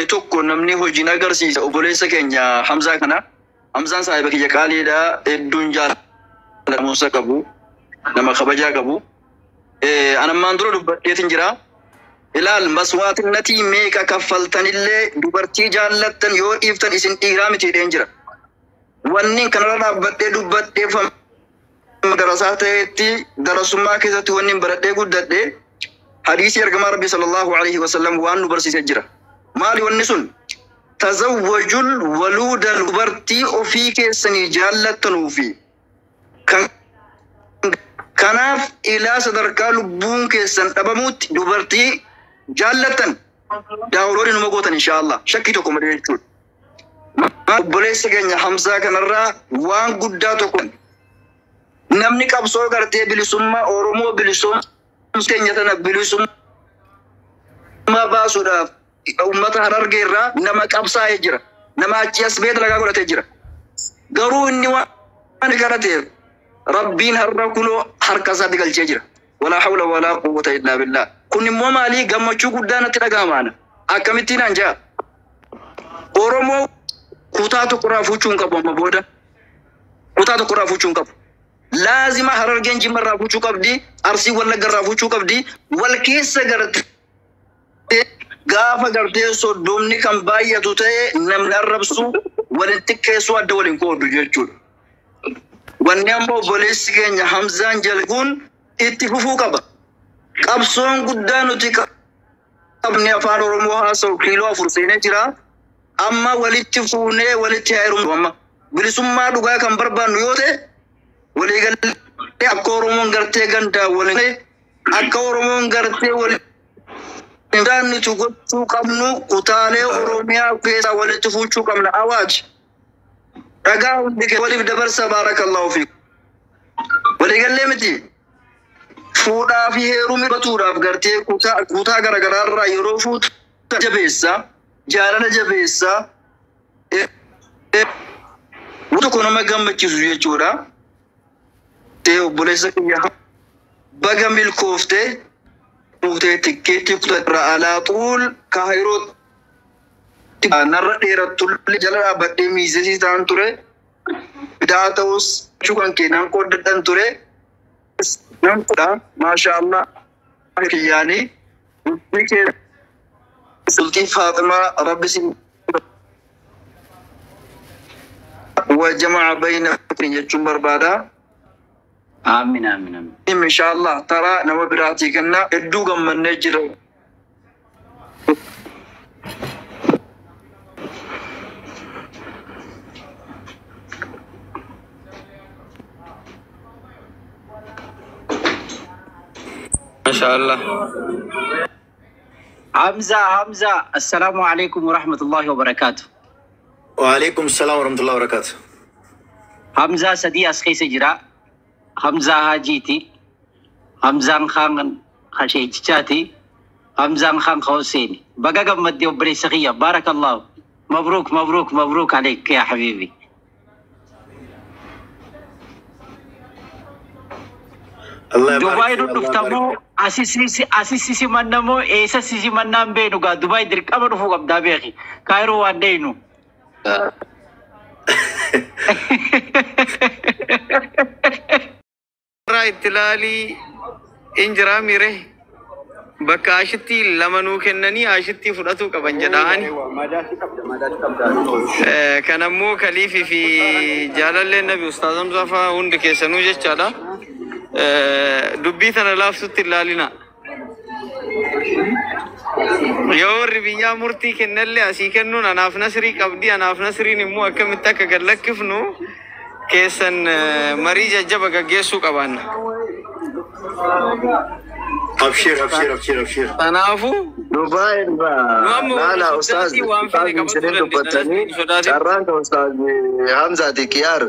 Tokko namni hojiin agarsiisa obboleessa keenya Hamzaa kana. Hamzaan saahiba kiyya qaaliidha. Hedduun jaalatamuusa qabu. Nama kabajaa qabu. Anammaan dura dubbadheetin jira. Ilaal, maswaatinnatii meeqa kaffaltanillee dubartii jaallattan yoo dhiiftan isin dhiiraa miti jedheen jira. Wanni kanarra dhaabbadhee dubbadhee darasaa ta'etti, darasummaa keessatti wanni baradhee guddadhee, hadiisii ergamaa Rabbii sallallahu alaihi wasallam waan nu barsiisee jira. Maali wanni sun? Tazawwajul waluuda, dubartii ofii keessanii jaallattanuu fi kan kanaaf ilaa sadarkaa lubbuun keessan dhabamuutti dubartii jaallattan daawuloodii numa gootan, inshaallah, shakkii tokko malee jechuudha. Obboleessa keenya Hamzaa kanarraa waan guddaa tokko, namni qabsoo gartee bilisummaa Oromoo, bilisummaa keenya tana bilisummaa baasuudhaaf uummata Harargee irraa nama qabsaa'ee jira. Nama achi as bee dalagaa godhatee jira. Garuu inni waan kadhateef Rabbiin har'a kunoo harka isaatti galchee jira. Walaa hawla walaa quwwata illaa billah. Kun immoo maalii gammachuu guddaa natti dhaga'amaana. Akkamittiin an jaa? Oromoo kutaa tokkorraa fuuchuu hin qabu amma booda. Kutaa tokkorraa fuuchuu hin qabu. Laazima Harargeen Jimmarraa fuuchuu qabdi, Arsii Wallaggarraa fuuchuu qabdi. Wal keessa gartee gaafa gartee soddomni kan baay'atu ta'e, namni arrabsu waliin xiqqeessuu adda waliin qoodu jechuudha. Wanni amma obboleessi keenya Hamzaan jalquun itti fufuu qaba. Qabsoon guddaa nuti qabne afaan Oromoo haasa'u kiiloo 4 seenee jira. Amma walitti fuunee walitti heerumnu, amma bilisummaa dhugaa kan barbaannu yoo ta'e, waliigallee akka Oromoon gartee gandaa waliin, akka Oromoon gartee waliin nuti gochuu qabnu, kutaalee Oromiyaa keessaa walitti fuuchuu qabna. Awaaj dhagaa hundi kee waliif dabarsa, baarakallahu fiikum. Waliigallee miti. Fuudhaa fi heerumi batuudhaaf gartee kutaa kutaa garaagaraa irraa yeroo fuutu jabeessa, jaalala jabeessa. Tokko nama gammachiisu jechuudha. Ta'e, obboleessa kiyya, baga milkooftee fuutee tikkeetti kutadha alaa xuul Kaayiroo narra dheerattullee jala dhaabbadhee miizesii ta'an ture. Bidaa ta'us kan kee nan qooddadhan ture. Nan qodha, maasha Allah, kiyyaanii dubbii kee sultii Faaximaa Rabbi si wa jama'a bayna jechuun barbaada. Aamin, aamin, aamin. Inshallah taraa nama biraatii kenna, hedduu gammannee jira. Masha Allah. Hamza, Hamza, assalaamu alaikum warahmatullahi wabarakaatu. وعليكم السلام ورحمة الله وبركاته. Hamzaa sadii as keessa jira. Hamzaa Haajiiti. Hamzaan Kaan Kasheechichaati. Hamzaan Kaan Hosseeni. Baga gammaddee, obboleessa kiyya. Baarakallahu. مبروك مبروك مبروك عليك يا حبيبي. الله يبارك Dubaay فيك، nu الله يبارك. dhuftamoo asisi simannamoo eessa si simannaan beenu gaa? Dubaay dirqama dhufuu qabdaa, beeki. Kaayiroo waan deeynu. Irraa itti ilaalii injiraa mire bakka ashitti lama nuu kennanii ashitti fudhatuu qaban jedhaani. Kan ammoo Kaliifii fi jaalalleen Nabi Ustaaz Hamzaa fa'aa hundi keessanuu jechaadha. Dubbii tana laafsutti ilaalina. Yoo warri biyyaa murtii kennallee asii kennuun anaaf nasrii qabdi, anaaf nasriin immoo akkamitti akka gad lakkifnu keessan marii jajjaba gaggeessuu qabaanna. أبشر أبشر أبشر أبشر. Kanaafuu Dubaay irraa nu amma warra laala ustaaz soddaatii waan fedhe ustaaz qabachuu isinin dandeenya. dubbattanii Nasriin sodaatin. carraan kan ustaaz Hamzaati kiyaar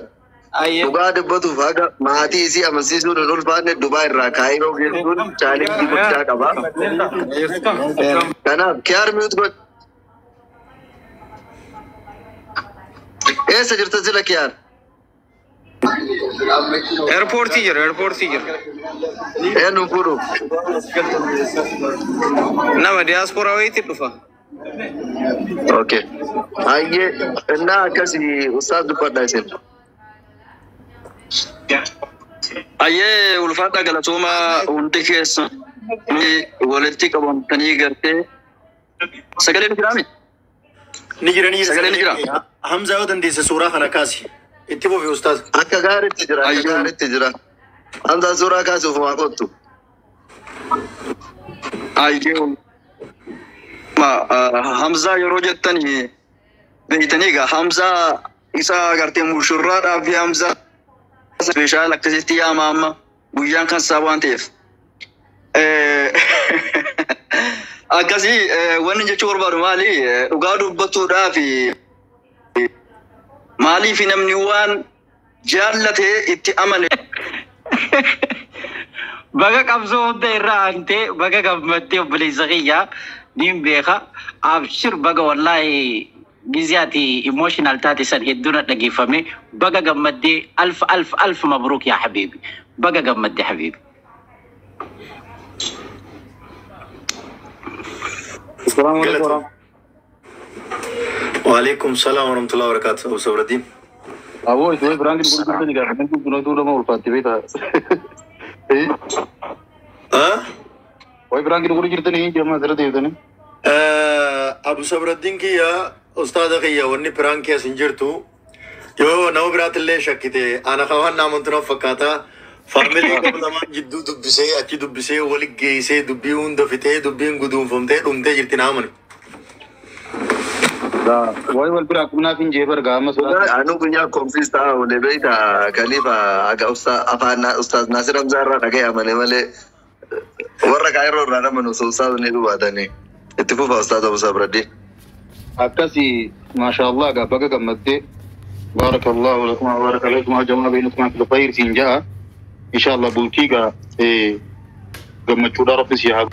Ayyee. dhugaa dubbatuuf haga maatii isii amansiisuun hin ulfaanne, Dubaay irraa Kaayiroo geessuun challenge guddaa qaba. Kanaaf kiyaar mute godhi. Eessa jirta sila, kiyaar? Airportii jira, airportii jira. Eenyuun fuudhuuf? Nama diyaasporaa wayiitti dhufa. Okay. Hayyee innaa akkasii ustaaz dubbadha isin. Ayyee ulfaata galatoomaa hundi keessa walitti qabamtanii gartee sagaleen jiraami? Ni jira ni jira. Sagaleen ni jira. Hamzaa yoo dandeesse suuraa kana kaasi. Itti fufi ustaaz. Akka gaariitti jira akka gaariitti jira. Hamzaan suuraa kaasuuf maa kottu. Ayyee Hamzaa yeroo jettan beeytanii egaa Hamzaa isa gartee mushurraadhaa fi Hamzaa special akkasitti yaama amma guyyaan kan isaa waan ta'eef. Akkasii wanni jechuu barbaadu maali dhugaa dubbatuudhaa fi maaliif namni waan jaallatee itti amane. Baga qabsoo hunda irraa aantee baga gammaddee obboleessa kiyyaa niin beeka. Abshir baga wallaahi ጊዜ ati emotional taate san hedduu na dhageeffame baga gammaddee alf alf alf mabruuk yaa habiibi baga gammaddee habiibi. Assalamu alaikum warahmatullahi. Waalaikum salaam warahmatullahi wabarakatuh. Abu Sabradin. Aboo itti wayi biraan gidi gurgurtanii gaafa namni kun lama ulfaatti beektaa. Ah? Wayi biraan gidi gurgurtanii jemma asirra deebitanii. Abu Sabradin kiyya ustaada kiyya wanni piraan keessa hin jirtu. Yoo nama biraatillee shakkite ana kawaan naamantu na fakkaata. Faamilii qabu lamaan jidduu dubbisee achi dubbisee wali geessee dubbii hunda fixee dubbiin guduunfamtee dhumtee jirti naamani. Wayi wal biraa qubnaaf hin jee bargaa amma suuraa. Anu guyyaa konfiis ta'a oole beektaa Khalifa aga afaan ustaaz Naasir Hamzaa irraa dhaga'e amane malee warra kaayiroo irraa namanu osoo ustaaz ni dhubaatanii. Itti fufa ustaaz Abu Sabradin. Akkasii maashaallah gaa baga gammaddee baarakallahu lakum wa baraka alaykum wa jama'a bainakum fil khayr siin ja'a. Inshallah bultii gaa gammachuudhaa rabbi si haa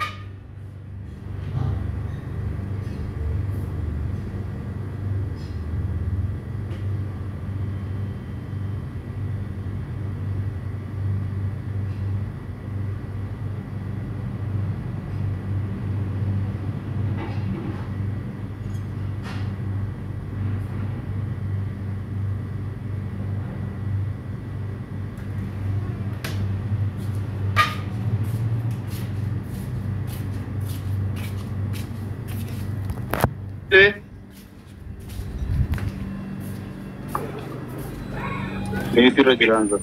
Meetirra jiraan za.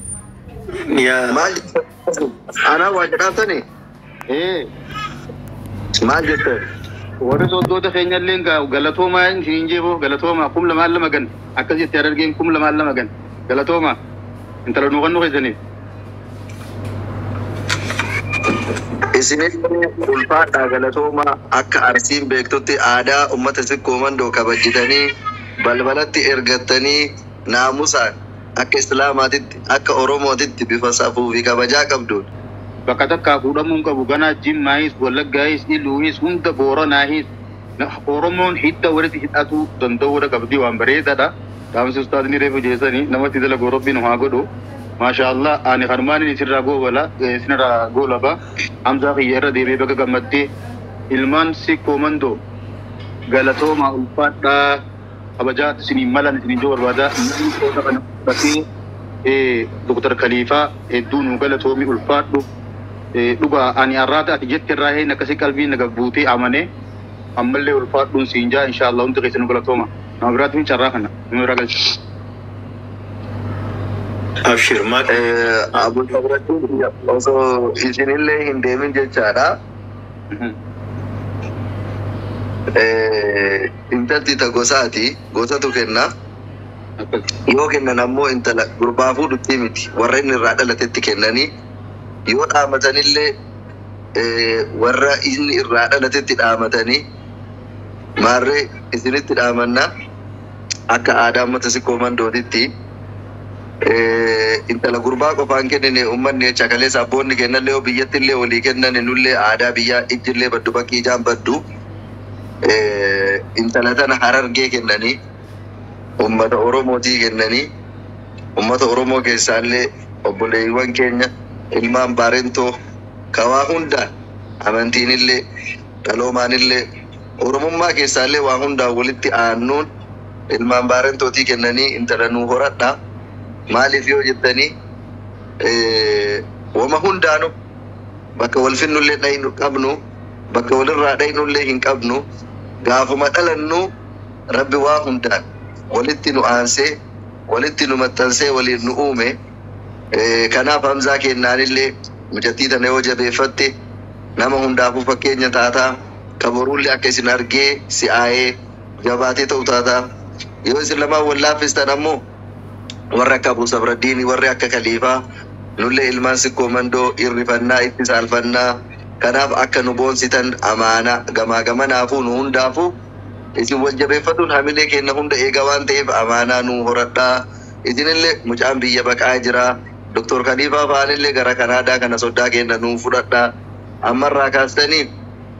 Yaa. Maal anaa waa jedhaatani? Maal jette? Warri sooddoota keenyallee galatoomaa hin jeeboo galatoomaa 2002 gan akkas jettee argeen 2002 gan galatoomaa intala nu kan nu keessaniif. Isinis ulfaadhaa galatoomaa akka Arsiin beektutti aadaa uummata sikkoo mandoo kabajjitanii balbalatti ergattanii naamusaan akka Islaamaatitti akka Oromootitti bifa safuu fi kabajaa qabduun. Bakka takkaa fuudhamuu hin qabu ganaa Jimmaayis Wallaggaayis Iluuyis hunda Booranaayis Oromoon hidda walitti hidhatu danda'uudha qabdi waan bareedaadha. Dhaamsi ustaadni reefu jeessanii namatti dalagu rabbiin haa godhu. Maashaallah ani kanumaan isinirraa goobala isinirraa goolaba Hamzaa kiyya irra deebi'ee baga gammaddee ilmaan sikkoo mandoo galatoomaa ulfaadhaa kabajaa isiniin malan isiniin joo barbaada. Namni qooda kana fudhatee Dr. Khaliifaa hedduu nu galatoomi ulfaadhu. Dhugaa ani arraata ati jette irraa hin akkasii qalbii na gabbuutee amanee ammallee ulfaadhuun siin jaa inshaallah hundi keessan nu galatooma. Nama biraatti hin carraa kana nama biraa galcha. Abshir maal. Abu Sabradin osoo isinillee hin deemin jechaadha. Intalti ta gosaati gosatu kenna. Yoo kennan ammoo intala gurbaa fuudhutti miti warra inni irraa dhalatetti kennanii yoo dhaamatanillee warra inni irraa dhalatetti dhaamatanii maarree isinitti dhaamanna akka aadaa uummata sikkoo mandootitti intala gurbaa qofaan kennine uummanni jecha kaleessa abboonni kennallee yoo biyyatti illee walii kennan nullee aadaa biyyaa ijjillee baddu bakki ijaan baddu intala tana harargee kennanii uummata Oromootii kennanii uummata Oromoo keessaallee obboleewwan keenya ilmaan baarentoo kawaa hundaan amantiinillee dhaloomaanillee Oromummaa keessaallee waa hundaan walitti aannuun ilmaan baarentootii kennanii intala nuu horadha. Maaliif yoo jettanii wama hundaanu bakka wal finnullee dhayinu qabnu, bakka walirraa dhayinullee hin qabnu. Gaafuma dhalannu Rabbi waa hundaan walitti nu aansee, walitti nu maxxansee, waliin nu uume. Kanaaf Hamzaa kennaanillee mucattii tana yoo jabeeffatte nama hundaafuu fakkeenya taataa, kaboruullee akka isin argee si'aayee jabaatee ta'u taataa. Yoo isin lamaan wal laaffistan ammoo warri akka Abu Sabraddiini, warri akka Kaliifaa nullee ilmaan Sikkoo Mandoo irrifannaa, itti saalfannaa. Kanaaf akka nu boonsitan amaana gamaa gamanaafuu nu hundaafuu isin wal jabeeffatuun hamilee keenya hunda eega waan ta'eef amaanaa nu horadhaa. Isinillee mucaan biyya baqaa jira. Doktor Kaliifaa fa'aanillee gara Kanaadaa kana soddaa keenya nuu fudhadhaa. Ammarraa kaastanii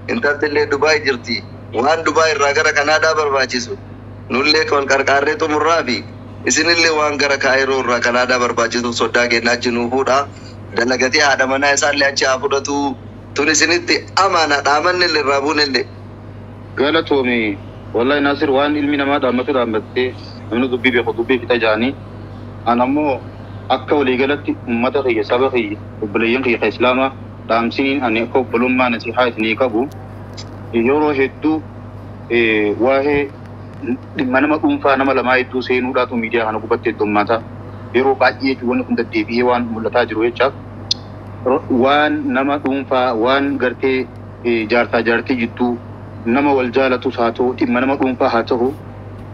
intaltillee Dubaay jirti. Waan Dubaay irraa gara Kanaadaa barbaachisu nullee wal qarqaarree xumurraa fi isinillee waan gara Kaayiroo irraa Kanaadaa barbaachisu soddaa keenya achi nuu fuudha. Dalagatee haadha manaa isaallee achi haa fudhatu. Tun isinitti amaana dhaamannillee irraa buunillee. Galatoomi. Wallahi Nasir, waan ilmi namaa dhaammatu dhaammattee, namni dubbii beeku dubbii fixa jaanii. An ammoo akka waliigalatti uummata kiyya, saba kiyya, obboleeyyan kiyya ka islaamaa dhaamsiniin ani akka obbolummaa nasihaa isinii qabu, yeroo hedduu waa'ee dhimma nama dhuunfaa nama lamaa hedduu seenuudhaatu miidiyaa kana gubbatti heddummaata. Yeroo baay'ee wanni kun deddeebi'ee waan mul'ataa jiru jechaaf waan nama dhuunfaa, waan gartee jaartaa jaartii jidduu nama wal jaalatus haa ta'u, dhimma nama dhuunfaa haa ta'u,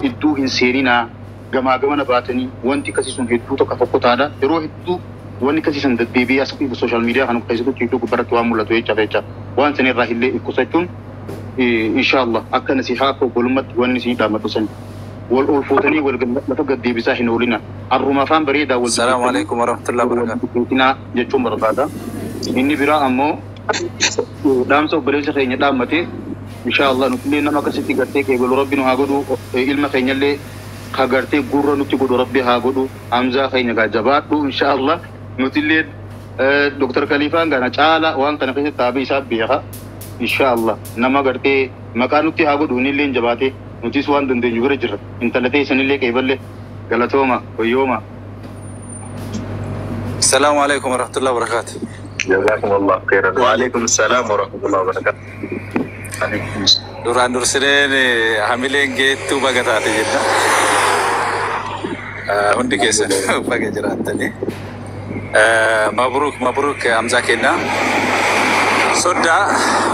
iddoo hin seeninaa. Gamaa gamana baatanii wanti akkasii sun hedduu tokko tokko taadha. Yeroo hedduu wanni akkasii sun deddeebi'ee as social media kana keessatti hedduu gubbaratti waan mul'atu jechaaf jecha waan sanirraa illee ibsachuun, inshallah akka nasihaa akka obbolummaatti wanni isin dhaammatu san wal ol fuutanii wal lafa gaddeebisaa hin oolina. Arruma afaan bareedaa wal السلام عليكم ورحمة الله وبركاته. Jechuun barbaada. Inni biraa ammoo dhaamsa obboleessa keenya dhaammate, inshallah nutillee nama akkasitti gartee keebalu Rabbi nu haa godhu, ilma keenyallee ka gartee gurra nutti godhu Rabbi haa godhu. Hamzaa keenya gaa jabaadhu, inshallah nutillee Dr. Khalifaan kana caala waan kana keessatti taabee isaa beeka. Inshallah nama gartee maqaa nutti haa godhu, innillee jabaate nutis waan dandeenyu bira jirra. Intala ta'e sanillee qeeballe. Galatooma, wayyooma. السلام عليكم ورحمة الله وبركاته. جزاكم الله خيرا. وعليكم السلام ورحمة الله وبركاته. Duraan dursineen hamileen geettuu baga taate jenna. Hundi keessan baga jiraattanii. مبروك مبروك Hamzaa kennaa. Soddaa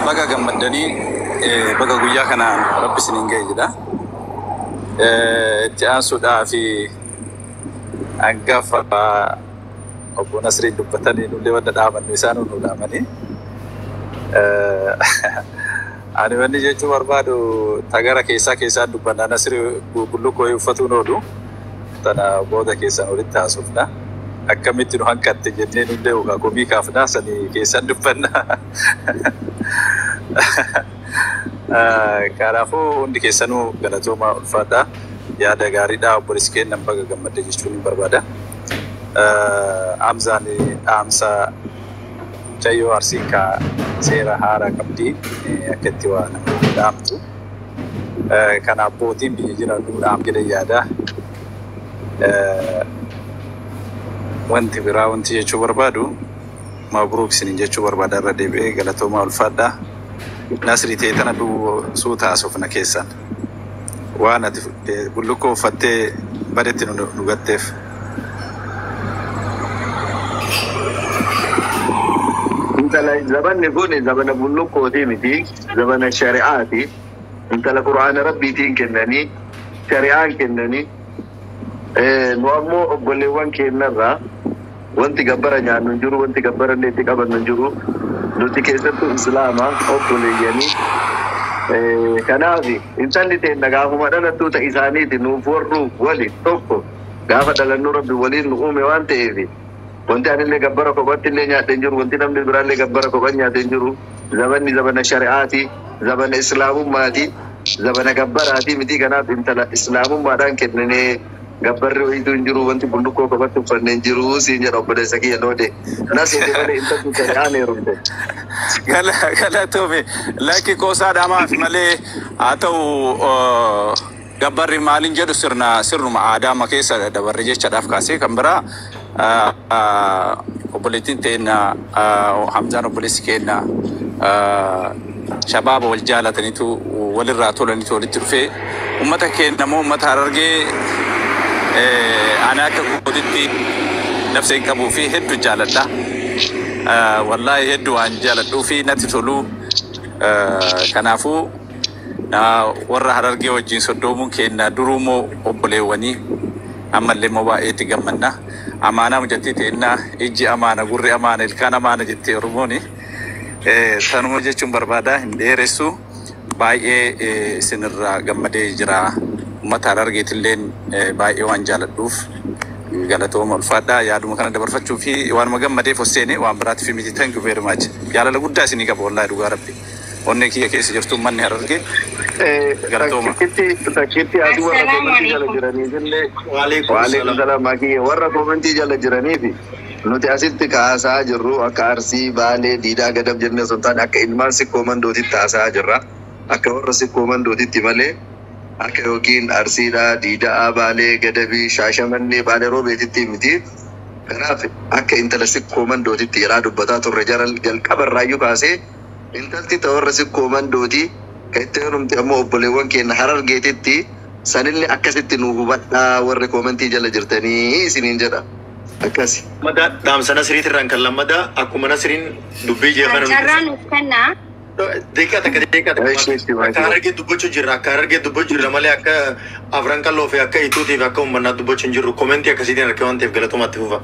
baga gammaddanii, baga guyyaa kanaan Rabbi isiniin ga'e jedha. Itti aansuudhaa fi hangafa obbo Nasriin dubbatanii nullee wanta dhaabannu isaan nu dhaamanii. Ani wanni jechuu barbaadu tagara keessaa keessaan dubbannaa, Nasri bullukkoo uffatuun oolu tana booda keessaan walitti haasofna. Akkamitti nu hanqatte jennee nullee yookaan komii kaafnaa sanii keessaan dubbanna. Kanaafuu hundi keessanuu galatooma, ulfaadha. Yaada gaariidha, obboleessi kennan baga gammadde jechuun hin barbaada. Hamzaan dhaamsa mucayyoo Arsii ka seera haaraa qabdi akka itti waa nama dhaamtu. Kana abbootiin biyya jiran nu dhaam jedhee yaada. Wanti biraa wanti jechuu barbaadu مبروك isiniin jechuu barbaada, irra deebi'ee galatoomaa, ulfaadhaa. Nasrii ta'e tana suuta haasofna keessan. Waan ati bullukkoo uffattee badetti nu gatteef. Intala zabanni kun zabana bullukkootii miti, zabana shari'aati. Intala Qur'aana Rabbiitiin kennanii, shari'aan kennanii. Nu ammoo obboleewwan keenyarraa wanti gabbara nyaannu hin jiru, wanti gabbara illee itti qabannu hin jiru. Nuti keessattuu Islaama obboleeyyanii. Kanaaf intalli teenna gaafuma dhalattuu ta isaaniiti, nuuf warruu wali tokko, gaafa dhalannu Rabbi waliin nu uume waan ta'eef wanti anillee gabbara kophatti illee nyaadhe hin jiru, wanti namni biraallee gabbara kophan nyaate hin jiru. Zabanni zabana shari'aati, zabana islaamummaati, zabana gabbaraati miti. Kanaaf intala islaamummaadhaan kenninee Gabbarri wayiitu hin jiru, wanti bullukkoo kophaatti uffanne hin jiru siin jedha obboleessa kiyya loode. Na seete malee intalli tani aan heerumte. Galatoomi, lakki qoosaa dhamaaf malee haa ta'u gabbarri maaliin jedhu sirna sirnuma aadaa keessa dabarre jechaadhaaf kaasee kan biraa obboleettiin teenna Hamzaan obboleessi keenna shabaaba wal jaalataniitu walirraa tolaniitu walitti dhufee ummata keenya immoo ummata Harargee ani akka kootitti nafsee hin qabuu fi hedduu jaaladha. Wallaahi hedduu waan jaaladhuu fi natti tolu. Kanaafuu warra Harargee wajjin soddoomuun keenya duruu immoo obboleewwanii ammallee immoo baay'ee itti gammanna. Amaanaa mucattii teennaa ijji amaana gurri amaana ilkaan amaana jettee Oromooni. Tanuma jechuun barbaada hin dheeressu baay'ee isinirraa gammadee jira. Uummata Harargeetilleen baay'ee waan jaaladhuuf galatooma ulfaadhaa yaaduma kana dabarfachuu fi waanuma gammadeef hosseene waan biraatiif miti. Thank you very much. Jaalala guddaa isinii qaba wallaahi dhugaa rabbi. Onnee kiyya keessa jirtu uummanni Harargee galatooma. Takkitti asii warra Assalaamu koomentii jala alaikum. jiraniifillee Waalaikum waalaikum salaam. salaam makiyye warra koomentii jala jiraniifi nuti asitti kaasaa jirru akka Arsii, Baalee, Diidaa, Gadab jennee osoo hin taane akka ilmaan sikkoo mandootitti haasa'aa jirra. Akka warra sikkoo mandootitti malee akka yookiin Arsiidhaa, Diidaa, Baalee, Gadabii, Shaashamannee, Baalee Roobeetitti miti. Kanaaf akka intala sikkoo mandootitti yeroo dubbataa turre jara jalqaba irraayyuu kaasee intalti ta warra sikkoo mandooti kan itti heerumte ammoo obboleewwan keenya Harargeetitti sanillee akkasitti nu hubadhaa warri koomentii jala jirtanii isiniin jedha. Akkasi. Lammadaa dhaamsa Nasriitirraan kan lammadaa akkuma Nasriin dubbii jeefana Carraa nuuf kennaa. Deeqaa takka deeqaa takka Eeshi, eeshi, akka Harargee dubbachuu jirra akka Harargee dubbachuu jirra malee akka afran qalloo fi akka ituutii fi akka uummanaa dubbachuu hin jirru komentii akkasiitiin harkee waan ta'eef galatoomatti fufa.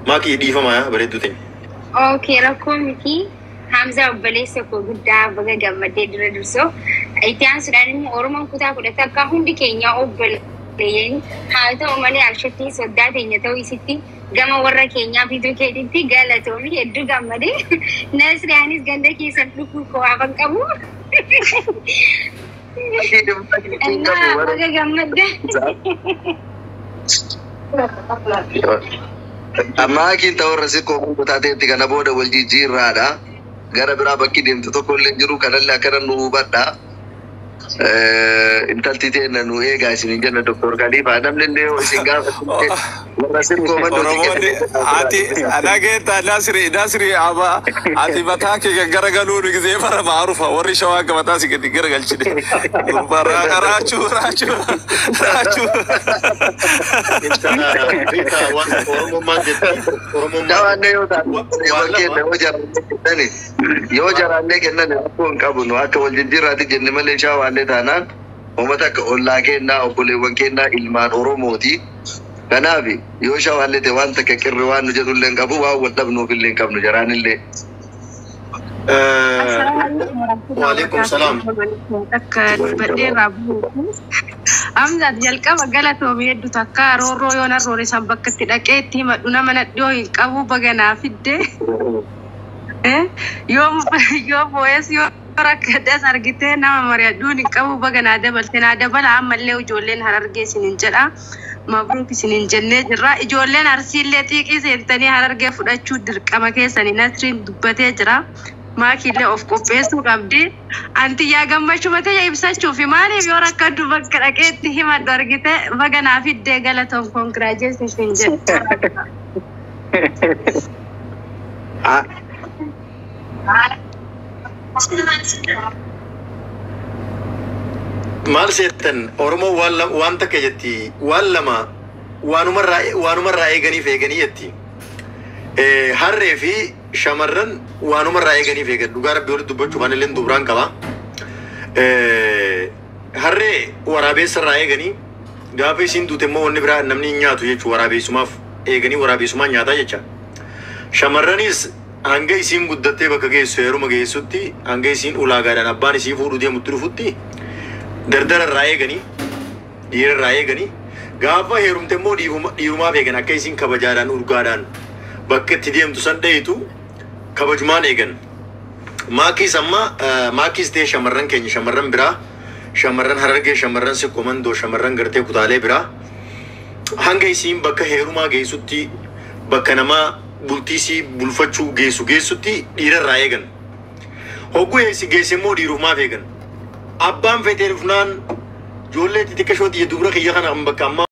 Maakii dhiifama yaa bareedduu teenya. Okay, rakkoo miti. Hamzaa obboleessa koo guddaa baga gammadee dura dursoo. Itti aansuudhaan immoo Oromoon kutaa 11 hundi keenya obboleeyyan haa ta'u malee alshattiin soddaa teenya ta'uu isitti gama warra keenyaa fituu keetitti galatoomii hedduu gammadee. Nasri anis ganda keessan dhufuu koo hafan qabu. Innaa baga gammadde. Amma hakiin ta'u warra sikkoo mandoo taateetti kana booda wal jijjiirraadha. Gara biraa bakki deemtu tokko illee jiru kanallee akkana nu hubadhaa. Intalti teenna nu eegaa isiniin jenna Doktor Kaliifaa namni illee yoo isin gaafate warra sikkoo mandooti Oromoonni ati dhageetta Nasri Nasri ama ati mataa kee gaggaragaluu nu gisee bara maarufa warri shawaa akka mataa si gadi garagalchine. Raachuu raachuu raachuu. Beekaa waan Oromummaan jetti Oromummaan Dawaanne yoo taate waan keenya lama yoo jaraannee kennan rakkoo hin qabu nu akka wal jijjiirraatti jenne malee shaawaallee taanaan uummata akka ollaa kennaa obboleewwan kennaa ilmaan Oromooti. Kanaaf yoo shawaallee ta'e waan takka qirri waan nu jedhu illee hin qabu waan wal dhabnuuf illee hin qabnu jaraanillee. Waalaikum salaam. Akka dubbadheerraa bu'u. Hamzaat jalqaba galatoomii hedduu takka roorroo yoon arroore san bakka itti dhaqee itti himadhu nama nadhiyoo hin qabu baganaa fidde. Yoo boo'es yoo rakkadhes argitee nama mari'adhuun hin qabu baganaa dabalte naa dabala ammallee ijoolleen Harargee isiniin jedha. Mabruuk isiniin jennee jirra. Ijoolleen Arsiillee xiiqii seentanii Harargee fudhachuu dirqama keessanii Nasriin dubbatee jira. Maakiillee of qopheessuu qabdi. Anti yaa gammachuu matee ibsachuu fi maaliif yoo rakkadhu bakka dhaqee itti himadhu argite baganaa fiddee galatoon congratulations jedha. Maal seettan Oromoo waan waan takka jetti waan lama waanumarraa eeganiif eeganii jetti. Harree fi shamarran waanumarraa eeganiif eegan dhugaa rabbii walitti dubbachuu waan illee dubraan qaba. Harree waraabessarraa eeganii gaafa isiin duute immoo wanni biraa namni hin nyaatu jechuudha waraabeessumaaf eeganii waraabeessumaan nyaataa jecha. Shamarranis hanga isiin guddattee bakka geessu heeruma geessutti hanga isiin ulaagaadhaan abbaan isii fuudhuu deemutti dhufutti dardara irraa eeganii dhiira irraa eeganii gaafa heerumte immoo dhiirumaaf eegan akka isiin kabajaadhaan urgaadhaan bakka itti deemtu san dhahitu kabajumaan eegan. Maakiis amma maakiis ta'e shamarran keenya shamarran biraa shamarran Harargee shamarran Sikkoo Mandoo shamarran gartee kutaalee biraa Hanga isiin bakka heerumaa geessutti, bakka namaa bultii isii bulfachuu geessu geessutti dhiirarraa eegan. Hogguu eessi geesse immoo dhiirumaaf eegan. Abbaan fetee dhufnaan ijoollee xixiqqashoo xiyya dubra kiyya kana kan bakka ammaa